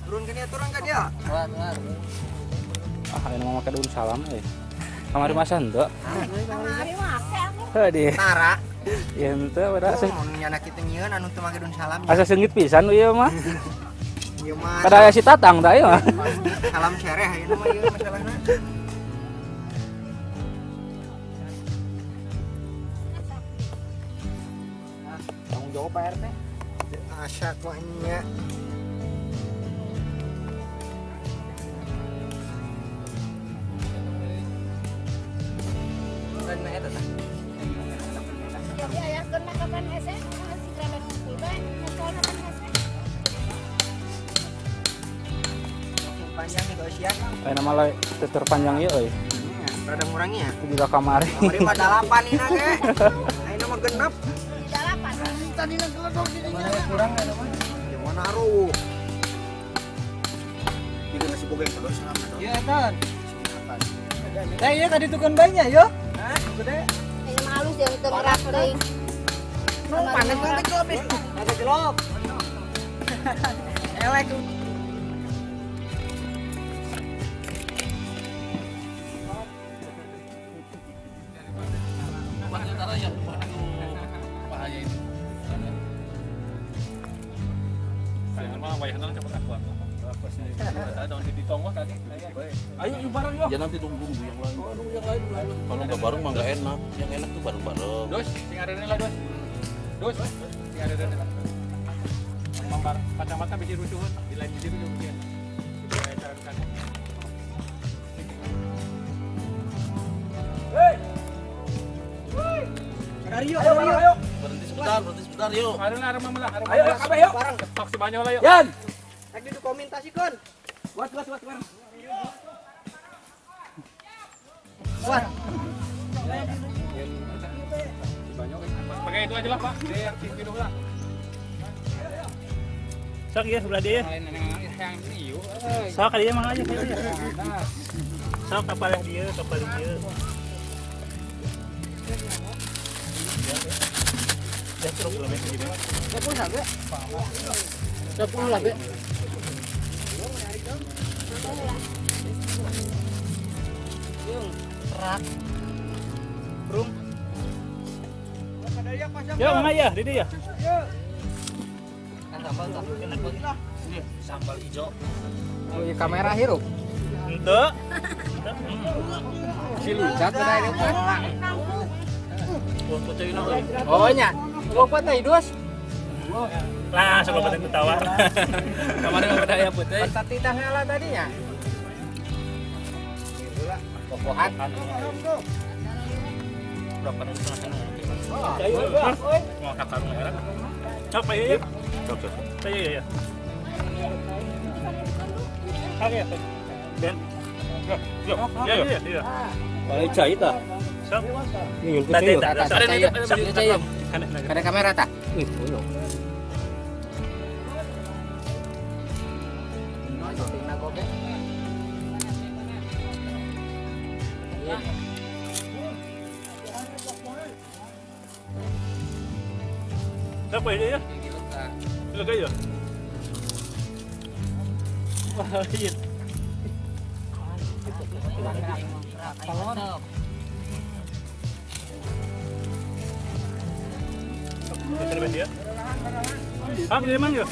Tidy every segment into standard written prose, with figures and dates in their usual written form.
Turun ke dia, turun ke dia. Ah, ini mau makan daun salam eh. Kamari masa henteu. Kamari make aku. Heuh di. Tara. Ya henteu pada Oh, nyana kitu nyieun anu teu make daun salam. Asa seungit pisan ieu mah. Ieu mah. Kada aya si Tatang tah ieu mah. Salam sereh ayeuna mah ieu masalahna. Tanggung jawab Pak RT. Asa ku nya. Jadi ayah kena kapan hese? Si kraben ngumpul bae, nyekolna kan hese. Panjang nih usia. Ayeuna mah loe teu terpanjang ieu euy. Rada ngurangi ya. Itu juga kamari. Kamari mah 8 ini ge. Ayeuna mah genep. Dalapan. Kurang ya mah. Ya mana aruh. Bikin nasi bogeng terus. Iya, Tan. Teh iya tadi tukang banyak yo. Hah? Gede. Ini mah halus yang teu ngerak teuing. Panas banget jelop nih. Ada jelop. Elek. Bahaya ini. Ayo yuk bareng yuk. Ya nanti tunggu yang lain. Yang lain. Kalau nggak bareng mah nggak enak. Yang enak tuh bareng-bareng. Dos, sing arene lah, Dos. Dos, sing arene lah. Mambar kacamata bisi rusuhun, di lain bisi rusuhun ya. Ayo, ayo, ayo. Berhenti sebentar yuk. Arene arep melah. Ayo, kabeh yuk. Tok si banyo lah yuk. Yan. Rek didokumentasikan. Buat, buat, buat, buat. Wah, Pakai itu aja lah, Pak. Dia yang minum lah. Sok ya sebelah dia. Yang ini yuk. Sok dia mah aja kayaknya. Sok kapal dia, kapal dia. Ya terus belum ya gini. 10 lah, Be. 10 lah, Be. Rak. Brum. Yo, mama ya, Didi ya. Kan sambal tuh. Sambal hijau. Oh, iya, kamera hirup. Henteu. Si lucat udah ini kan. Oh nya. Lupa teh dos. Lah, sok loba ketawa. Kemarin nggak ada ya putih. Tadi tanggal tadinya. Kokohan. Berapa nih Mau kakarung ya. Sok ya ya. Sok, sok. Iya iya. Oke. Ben. Yo, iya iya iya. Kalau cai tah. Sok. Tadi Tadi Ada kamera tak? Wih, boyo. Sok ya ya. Lu ya. Wah, iya. Ya. Ah, di mana ya?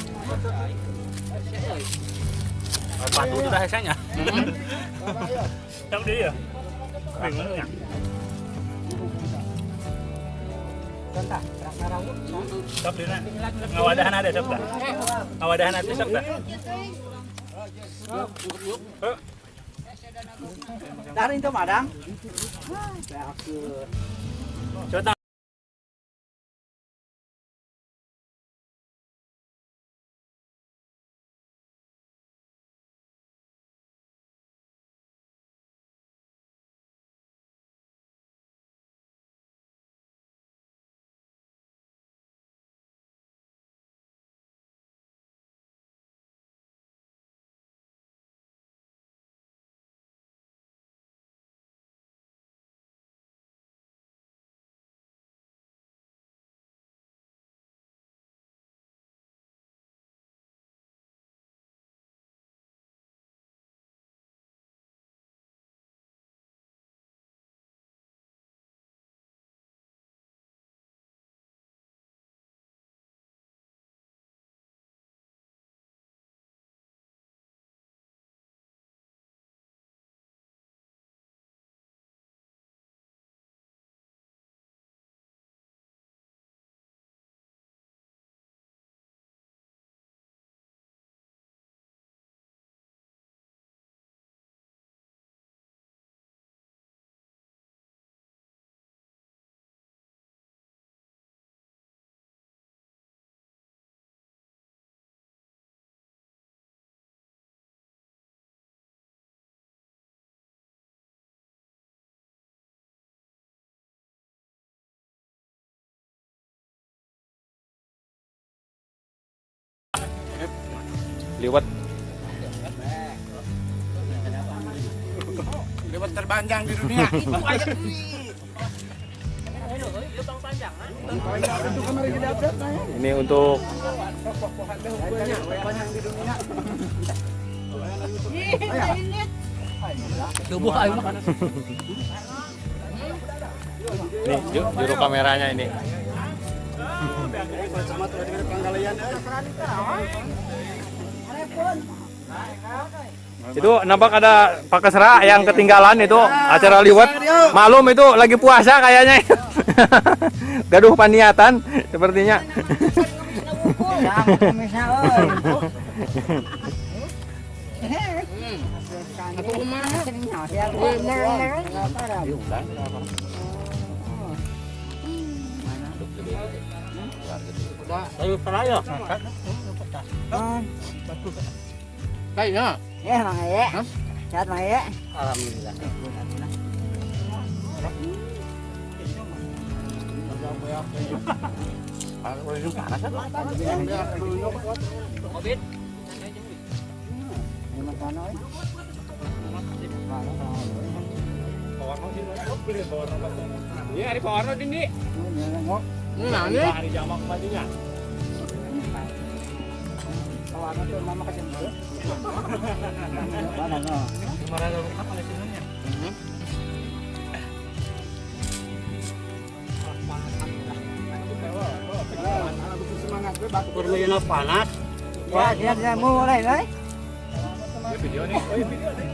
Batu sudah hesanya. Sok dia ya. Bingung ya. Sok dia. Ngawadahan ada sok dah. Ngawadahan ada sok dah. Dari itu madang. Coba Liwet. Liwet terpanjang di dunia. Ini untuk nih juru kameranya ini. Itu nampak ada Pak Kesra yang ketinggalan itu acara liwet. Malum itu lagi puasa kayaknya. Gaduh paniatan sepertinya. Kayaknya. Ya, Mang Aye. Sehat Mang Aye. Alhamdulillah. Panas kan? Ini hari Pawarno Dindi. Ini Hari jamak bajunya. Panas. Ya, ya, mulai, mulai. Video nih. Oh, video nih.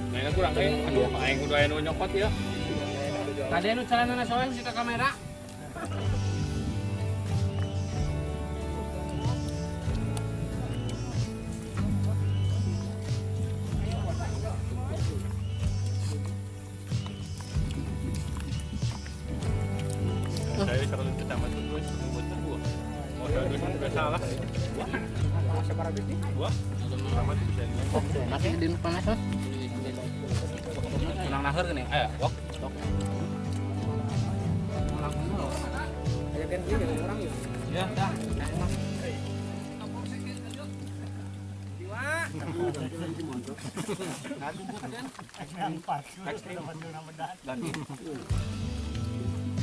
Nah, ini kurang kayak aduh aing kudu aya nu nyokot ya. Tadi anu celana soalnya sih ke kamera. Saya kalau pertama tuh terus membuat buah. Mau terus juga salah. Buah. Pertama tuh bisa ini. Masih di panas kan? Menang nahar gini. Ayo, wok. Ya, dah.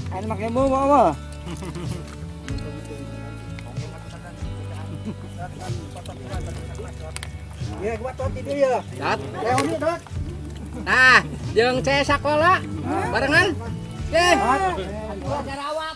Ano makin mo mo? Ya, gua tot itu ya. Dat. Leo ni dot. Nah, jeung ce sakola barengan. Ye. Jarawak.